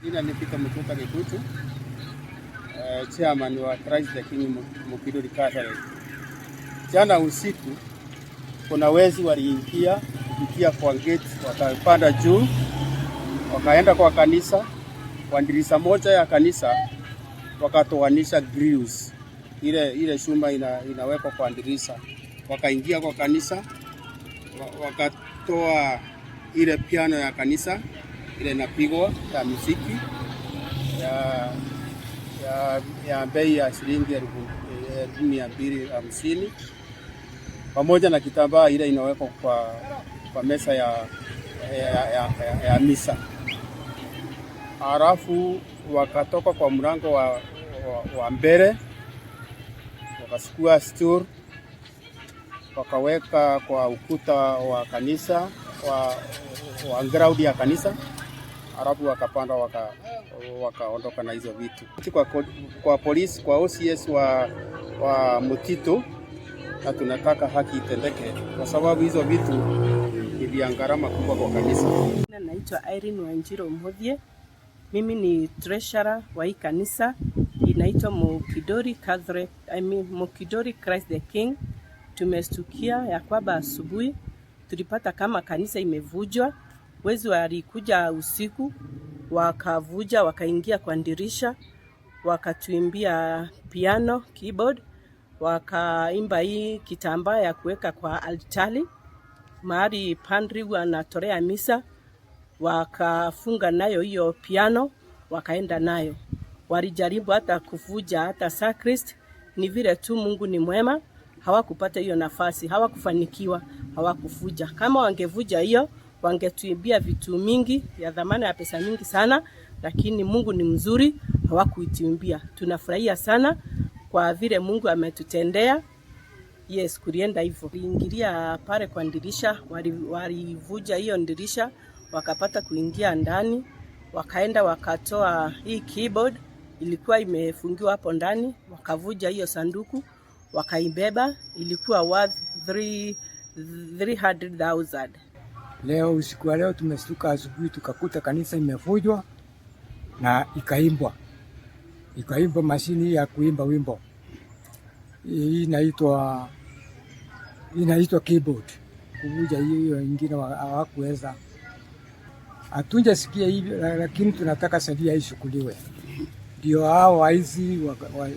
Jina ni Peter Mututa Gikuchu, chairman wa Christ the King Mukiduri Catholic. Jana usiku kuna wezi waliingia kupitia kwa gate, wakapanda juu, wakaenda kwa kanisa, kwa dirisha moja ya kanisa wakatoanisha grills, ile ile chuma inawekwa kwa dirisha, wakaingia kwa kanisa, wakatoa ile piano ya kanisa ile inapigwa ya muziki ya bei ya shilingi 250,000 pamoja na kitambaa ile inawekwa kwa meza ya misa. Halafu wakatoka kwa mlango wa mbele, wakachukua stool, wakaweka kwa ukuta wa kanisa, wa ground ya kanisa, halafu wakapanda, wakaondoka na hizo vitu kwa polisi, kwa OCS wa Mutito, na tunataka haki itendeke kwa sababu hizo vitu ni vya gharama kubwa kwa kanisa. Naitwa Irene Wanjiru Muthie. Mimi ni treasurer wa hii kanisa inaitwa Mukidori Catholic, I mean, Mukidori Christ the King. Tumestukia ya kwamba asubuhi tulipata kama kanisa imevujwa. Wezi walikuja usiku, wakavuja, wakaingia kwa dirisha, wakatuibia piano keyboard, wakaiba hii kitambaa ya kuweka kwa altari mahali padri wanatolea misa, wakafunga nayo hiyo piano, wakaenda nayo. Walijaribu hata kuvuja hata sacrist. Ni vile tu Mungu ni mwema, hawakupata hiyo nafasi, hawakufanikiwa, hawakuvuja. Kama wangevuja hiyo, wangetuibia vitu mingi ya dhamana ya pesa mingi sana, lakini Mungu ni mzuri, hawakuituibia. Tunafurahia sana kwa vile Mungu ametutendea. Yes, kulienda hivyo. Waliingilia pale kwa dirisha, walivuja hiyo dirisha, wakapata kuingia ndani, wakaenda wakatoa hii keyboard ilikuwa imefungiwa hapo ndani, wakavuja hiyo sanduku, wakaibeba, ilikuwa worth 3 300,000. Leo usiku wa leo tumestuka asubuhi tukakuta kanisa imevujwa na ikaimbwa, ikaimbwa mashini ya kuimba wimbo hii inaitwa keyboard. Kuvuja hiyo ingine hawakuweza, hatujasikia hivyo, lakini tunataka sheria ichukuliwe, ndio hao waizi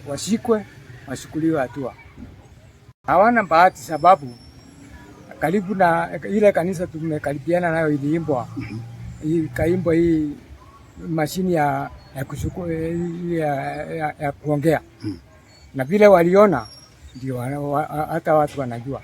washikwe, wachukuliwe hatua. Hawana bahati sababu karibu na ile kanisa tumekaribiana nayo iliimbwa, ikaimbwa hii mashini ya, kushuku, ya kuongea, na vile waliona ndio hata watu wanajua.